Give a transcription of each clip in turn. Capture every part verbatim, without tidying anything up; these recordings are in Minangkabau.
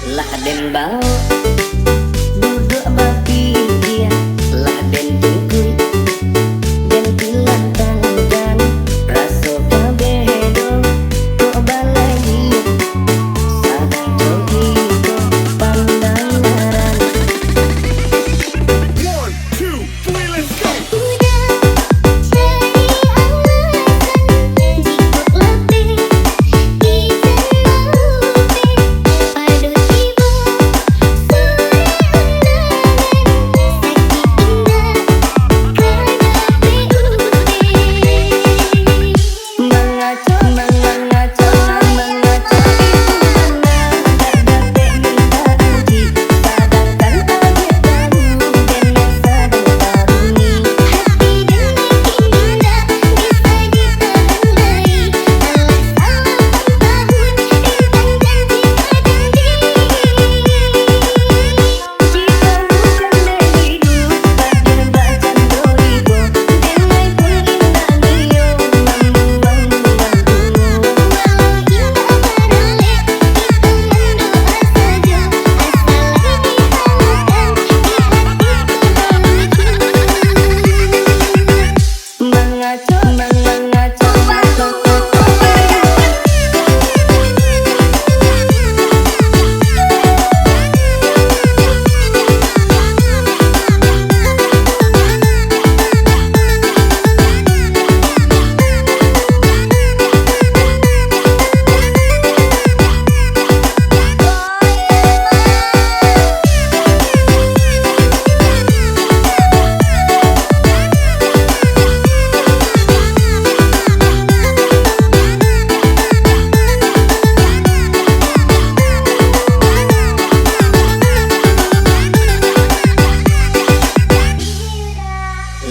Lah den baok duduak bapikia, lah den tungkuik den tilah tangan, raso kabeh do kok balagiak, sadang jo iko pandangaran. One, two, three, let's go.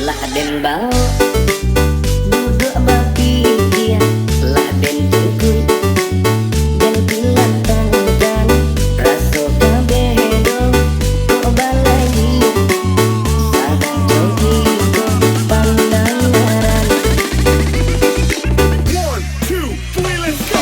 Lah den baok duduak bapikia, lah den tungkuik den tilah tangan, raso kabeh do kok balagiak, sadang jo iko pandangaran. One, two, three, let's go.